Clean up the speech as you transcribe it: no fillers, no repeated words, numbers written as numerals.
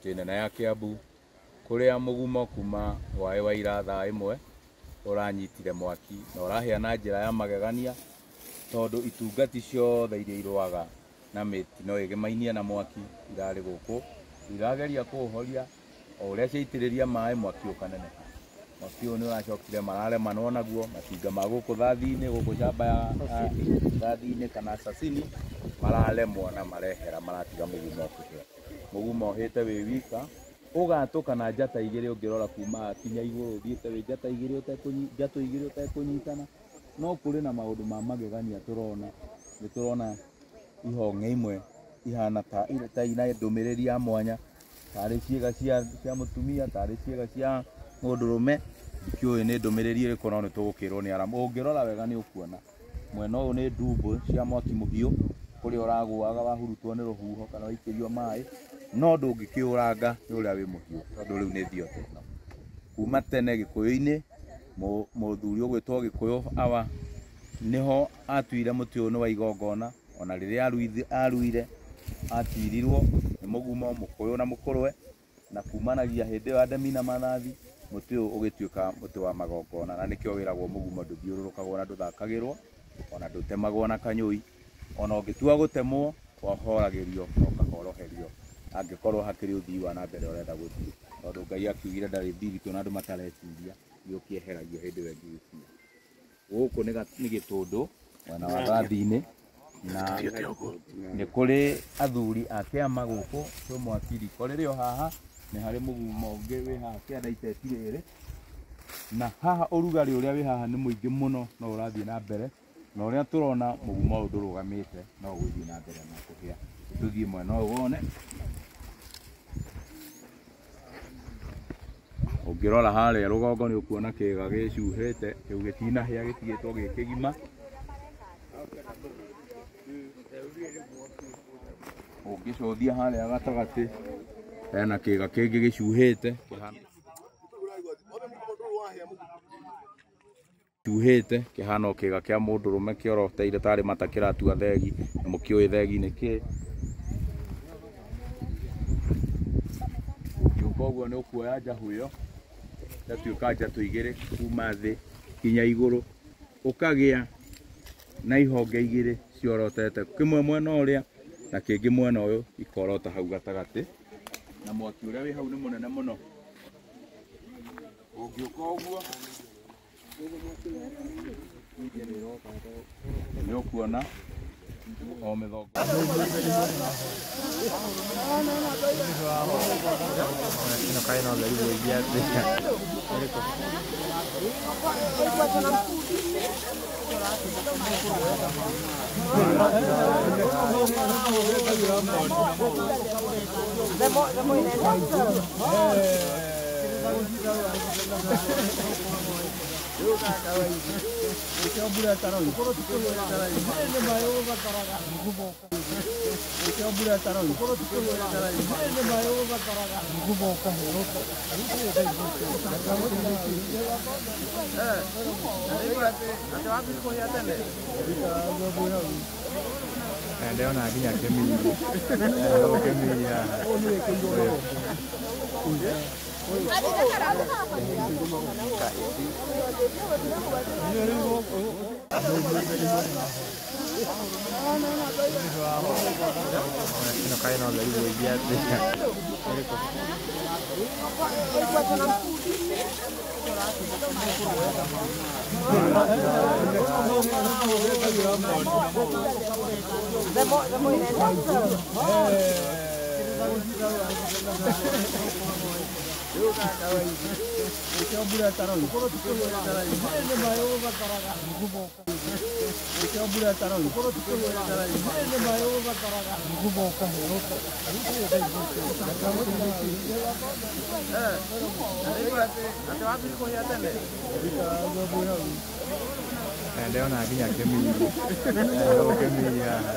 kaunti nene ya Kiambu kuria mugumo kuma hwaĩ wa ira thaa 1 uranyitire mwaki na urahĩa na njĩra ya magegania tondu itungati ciothe iria irũaga na mĩtino ĩgemainie na mwaki irarĩ gũkũ irageria kũũhoria o ũrĩa ciaitĩrĩria maĩ mwaki ũkaneneha. Mwaki ũyũ nĩ ũracokire mararemanwo naguo matinga ma gũkũ thathi-inĩ gũkũ camba ya thathi-inĩ kana Sasini mararemwo na marehera maratiga mũgumo ũkĩhĩa. Mũgumo ũhĩte wĩ wika ũgatũka na njata igĩrĩ ũngĩrora kuma kinya igũrũ ũthiĩte wĩ njata igĩrĩ njatũ igĩrĩ ũtekũnyitana. No kũrĩ na maũndũ ma magegania tũrona. Nĩ tũrona ihong'e imwe ihana ta ina ndũmĩrĩri ya mwanya tarĩ ciĩga cia mũtumia tarĩ ciĩga cia mũndũrũme. Ndikĩũĩ nĩ ndũmĩrĩri ĩrĩkũ no nĩ tũgũkĩrwo nĩ aramu. Ũngĩrora wega nĩ ũkuona mwena ũyũ nĩ ndumbũ cia mwaki mũhiũ kũrĩa ũragũaga wahurutwo nĩ rũhuho kana waikĩrio maĩ, no ndũngĩkĩũranga nĩ ũrĩa wĩ mũhiũ tondũ rĩu nĩ thiote ĩno. Kuma tene Gĩkũyũ-inĩ mũthuri ũgwĩtwo Gĩkũyũ awa nĩho atuire mũtĩ ũyũ nĩ wa igongona. Ona rĩrĩa aruire atirirwo nĩ mũgumo mũkũyũ na mũkũrwe, na kumanagia hĩndĩ ĩyo Andemina Mathathi mũtĩ ũyũ ũgĩtuĩka mũtĩ wa magongona, na nĩkĩo wĩragwo mũgumo ndũthiũrũrũkagwo na ndũthakagĩrwo ona ndũtemagwo na kanyũi. Ona ũngĩtua gũtemwo wahoragĩrio na ũkahoroherio angĩkorwo hakĩrĩ ũthii wa na mbere ũrenda gũthiĩ, tondũ Ngai akiugire ndarĩ thiritũ na andũ matareciria nĩ ũkĩeheragio hĩndĩ ĩyo ĩngĩ gĩkinya. Gũkũ nĩ gĩtũndũ mwena wa thathi-inĩ na nĩ kũrĩ athuri a kĩama gũkũ kwĩ mwaki riko rĩrĩ o haha, nĩ harĩ mũgumo ũngĩ wĩ haha kĩanda iteti rĩrĩ, na haha ũrugarĩ ũrĩa wĩ haha nĩ mũingĩ mũno no ũrathiĩ na mbere, na ũrĩa tũrona mũgumo ũyũ ndũrũgamĩte no ũgũthiĩ na mbere na kũhĩa. Tũthiĩ mwena ũyũ wone. Ũngĩrora harĩa rũgongo nĩ ũkuona kĩga gĩcuhĩte kĩu gĩtinahĩa gĩtigĩtwo gĩ kĩgima. Ũngĩcũthia harĩa gatagatĩ hena kĩga kĩngĩ gĩcuhĩte cuhĩte kĩhana o kĩga kĩa mũndũrũme kĩoroteire tarĩ mata kĩratua thegi, na mũkĩũĩ thegi nĩ kĩĩ. Ũngĩũka ũguo nĩ ũkuoya njahũ ĩyo ĩgatuĩka njatũ igĩrĩ kuma thĩ kinya igũrũ, ũkagĩa na ihonge igĩrĩ ciorotete kĩmwe mwena ũrĩa na kĩngĩ mwena ũyũ ikorota hau gatagatĩ, na mwaki ũrĩa wĩ hau nĩ mũnene mũno. Ũngĩũka ũguo nĩ ũkuona o mĩthongo. Ndĩrona nginya kĩmiri. Kĩmiri haha. Ndĩrona nginya kĩmiri. Kĩmiri haha.